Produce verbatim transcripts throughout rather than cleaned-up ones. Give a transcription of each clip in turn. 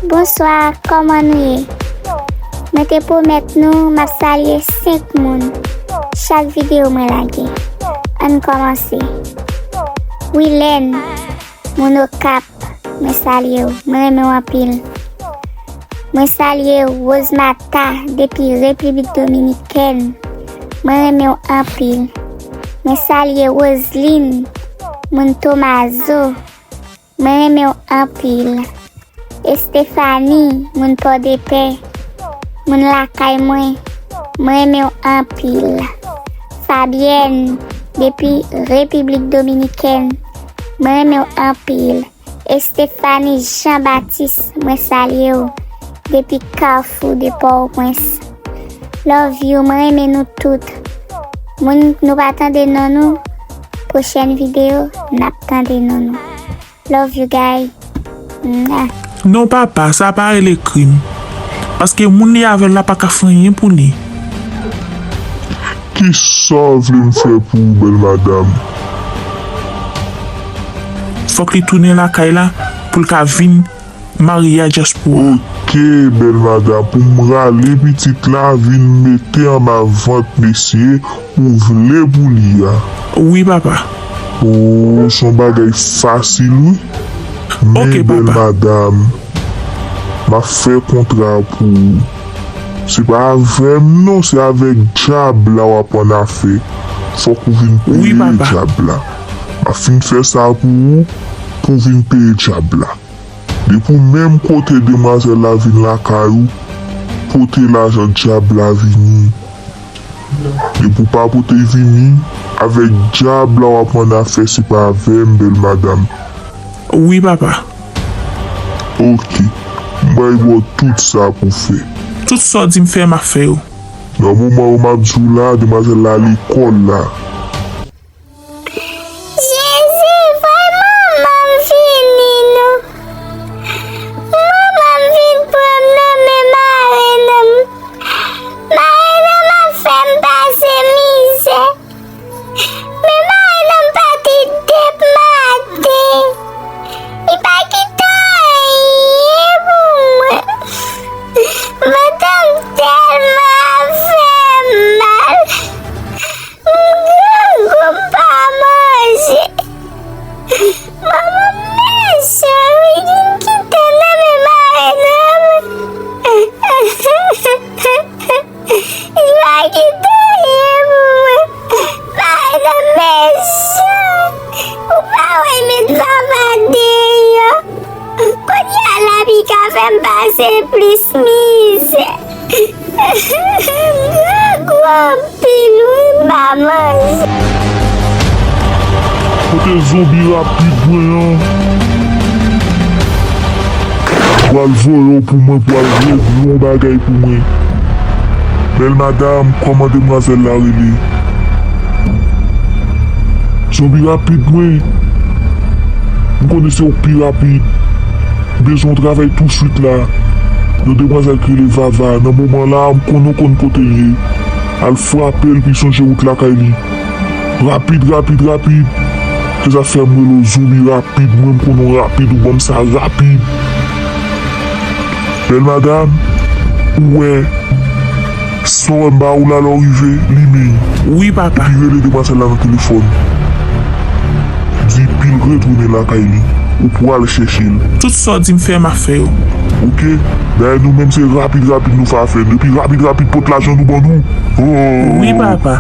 Bonswa, kòman nou ye? Mwen te pwomèt nou m ap salye senk moun chak videyo mwen lage. Ann kòmanse. Wilène, moun Okap, mwen salye w. Mwen renmen w anpil. Mwen salye Rosemata depi Repiblik Dominikèn. Mwen renmen w anpil. Mwen salye Roseline, moun Tomazo. Mwen renmen w anpil. Estefani, moun Pòdepè, moun lakay mwen, mwen renmen w anpil. Fabyèn, depi Repiblik Dominikèn, mwen renmen w anpil. Estefani Jean Baptiste, mwen salye w depi Kafou de Pòtoprens. Love you, mwen renmen nou tout. Moun nou pa tande non nou, pwochèn videyo, n ap tande non nou. Love you guys. Mwah. Non papa, sa pa rele krim. Paske moun li avè l la pa ka fè anyen pou li. Kisa w vle m fè pou ou, bèl madanm? Fòk li tounen lakay la pou l ka vin marye a dyaspora. Oke, bèl madanm, pou m rale pitit la vin mete anba vant mesye ou vle pou li a. Wi papa. Oh, s on bagay fasil wi. Men bèl madanm, m ap fè kontra pou ou. Se pa avè m non, se avèk dyab la w ap annafè. Fòk ou vin peye dyab la. M ap fin fè sa pou ou, pou w vin peye dyab la. Depi w menm kote demwazèl la vin lakay ou, pote lajan dyab la vini. Depi w pa pote l vini, avèk dyab la w ap annafè, se pa avè m, bèl madanm. Wi papa. Oke, m pral ba w tout sa pou w fè. Tout sa w di m fè, m ap fè yo. Nan moman yo m ap di w la, demwazèl la lekòl la. Jezi, voy manman m vini non. Manman m vin pran m nan men marenn an m. Marenn an m ap fè m pase mizè. Men marenn an m pa t de maten. Li pa kite anyen pou mwen. Vant an m tèlman ap fè m mal. M grangou m pa manje. Manman m mechan wi, li kite m nan men marenn an m. Li pa kite anyen pou mwen. Marenn an m mechan. Ou pa wè l met vava deyò. Kounye a l ap ka fè m pase plis mizè. M grangou anpil wi, m pa manje. Kote zonbi rapid mwen an? Pral voye w pou mwen, pral regle yon bagay pou mwen. Bèl madanm, kòman demwazèl la rele? Zonbi rapid mwen. M konnen se ou k pi rapid. M bezwen yon travay touswit la. Yon demwazèl ki rele Vava. Nan moman la a, m konnen w konn kote l ye. Al frape l pou l sonje wout lakay li. Rapid, rapid, rapid. Se sa k fè m rele w zonbi rapid. Mwen, m konnen w rapid, ou ban m sa rapid. Bèl madanm, ou wè, si w wè m ba ou la lè w rive, limen l. Wi papa. Epi rele demwazèl la nan telefòn. Di pou l retounen lakay li. Ou pral chèche l. Tout sa w di m fè, m ap fè yo. Oke? Dayè nou menm se rapid rapid nou fè afè nou. Epi rapid rapid pot lajan nou ban nou. Oh! Wi papa.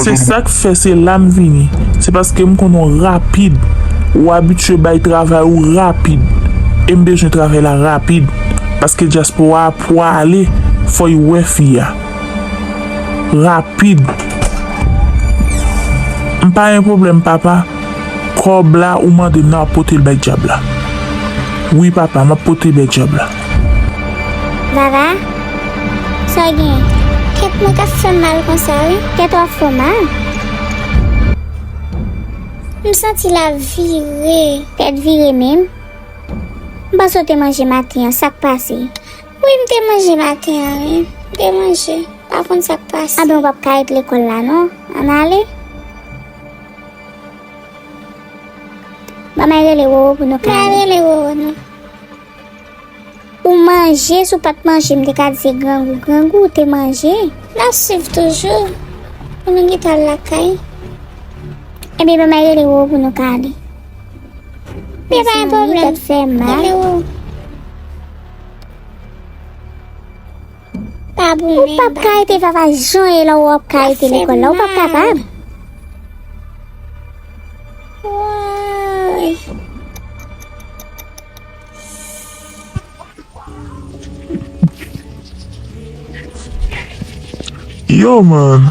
Se sa k fè se la m vini. Se paske m konnen w rapid. Ou abitye bay travay ou rapid. E m bezwen travay la rapid. Paske dyaspora a pwale, fò y wè fi a. Rapid. M pa gen pwoblèm papa. Kòb la ou mande m nan, w ap pote l bay dyab la. Wi papa, m ap pote bay dyab la. Vava, sa w genyen? Tèt mwen k ap fè m mal konsa wi. Tèt w ap fè w mal? M santi l ap vire. Tèt vire menm? M panse w te manje maten an, sa k pase? Wi, m te manje maten an wi. M te manje. Pa konn sa k pase. Anben, ou p ap ka ret lekòl la non. Ann ale. Ban m al rele Wowo pou nou ka ale. Ban m al rele Wowo non. Ou manje, si w pa t manje, m te ka di se grangou, grangou, ou te manje. N ap swiv toujou. Pou nou gentan al lakay. Ebyen, ban m rele Wowo pou nou ka ale. Men pa gen pwoblèm. Tèt fè mal. Rele Wowo. Pa bon, ou p ap ka rete Vava jan e la, ou p ap ka rete lekòl la, ou p ap kapab. Woy. Yo, man.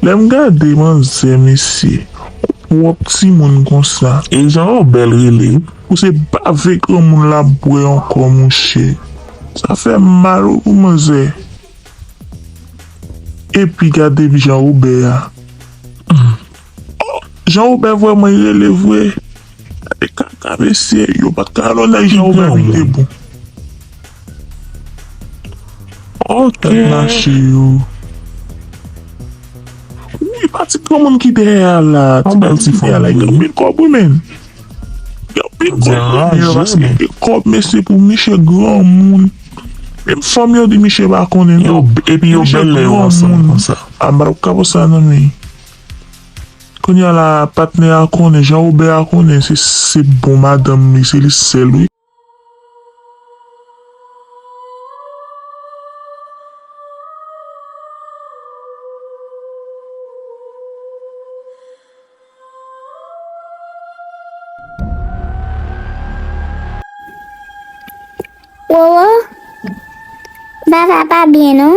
Lè m gade manzè, mesye, pwòp timoun konsa. E jan Wobè rele, wi. Ou se bave granmoun l ap bwè ankò, monchè. Sa fè mal, wi, pou manzè. Epi gade jan Wobè a. Oh, Jan Wobè vrèman rele vre. Gade kaka mesye, yo pa t ka al nan nèg Jan Wobè vin te bon. Ok. Tèt mache yo. Wi, pa ti granmoun ki dèyè a la. Ti bèl ti fanm. Li gen anpil kòb wi, men. Gen anpil kòb wi, men yo paske gen kòb mesye pou miche granmoun. Menm fanm yo di miche pa konnen non. Epi yo bèl lè yo ansanm konsa. A m pa t ap ka pran sa non, men. Kounye a la, patnè a konnen, Jan Wobè a konnen, se, se bon madanm li, se li sèl, wi. Wowo, Vava pa byen non.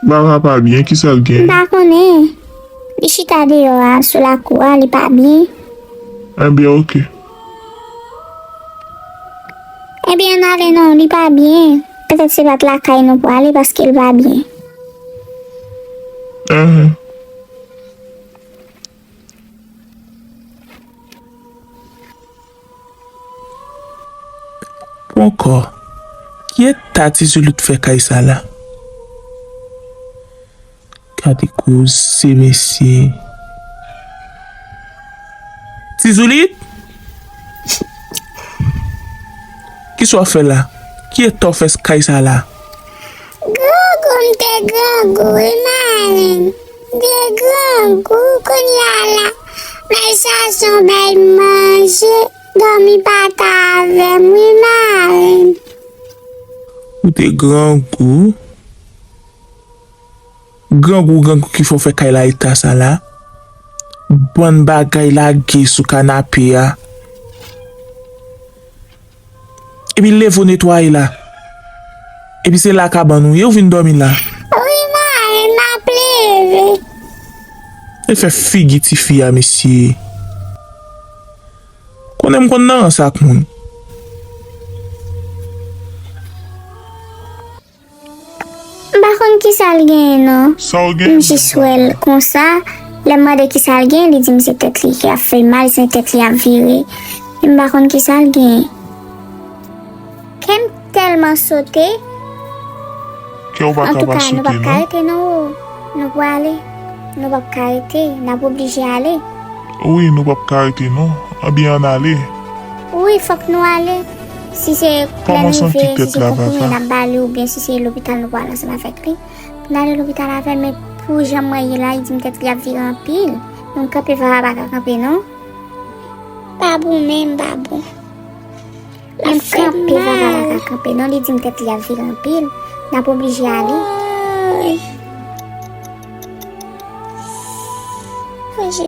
Vava pa byen, kisa l gen? M pa konnen. Li chita deyò a, sou lakou a, li pa byen. Ebyen, oke. Ebyen, ann ale non, li pa byen. Petèt se pa t lakay nou pou ale paske l pa byen. Enhen. Poko, ki eta Ti Zoulit fè kay sa la? Gade koze, mesye. Ti Zoulit? Kisa w ap fè la? Ki eta w fè kay sa la? Grangou, m te grangou, wi, marenn. M te grangou, kounye a la, m al chache yon bèl manje, dòmi pa t avè m, wi, marenn. Ou te grangou? Grangou, grangou ki fè w fè kay la eta sa la. Bann bagay lage sou kanape a. Epi leve w netwaye la. Epi se la kabann ou ye, ou vin dòmi la. Wi, marenn, m ap leve. E fè figi tifi a, mesye. Konnen m konn nan rans ak moun. M pa konn kisa l genyen non. Sa w genyen? M jis wè l konsa. Lè m mande kisa l genyen, li di m se tèt li ki ap fè l mal, se tèt li ap vire. Men m pa konn kisa l genyen. Kè m tèlman sote. Kè w pa ka pa sote non. Antouka, nou p ap ka rete non. Nou prale. Nou p ap ka rete. N ap oblije ale. Wi, nou p ap ka rete non. Ebyen, ann ale. Wi, fòk nou ale. Si se lè n rive, si se konprime n ap ba li oubyen si se lopital nou prale ansanm avèk li. Pou n ale lopital avè l, men pou jan mwen ye la, li di m tèt li ap vire anpil. Nou kanpe, Vava pa ka kanpe non. Pa bon menm, pa bon. Menm kanpe, Vava pa ka kanpe non, li di m tèt li ap vire anpil. N ap oblije ale.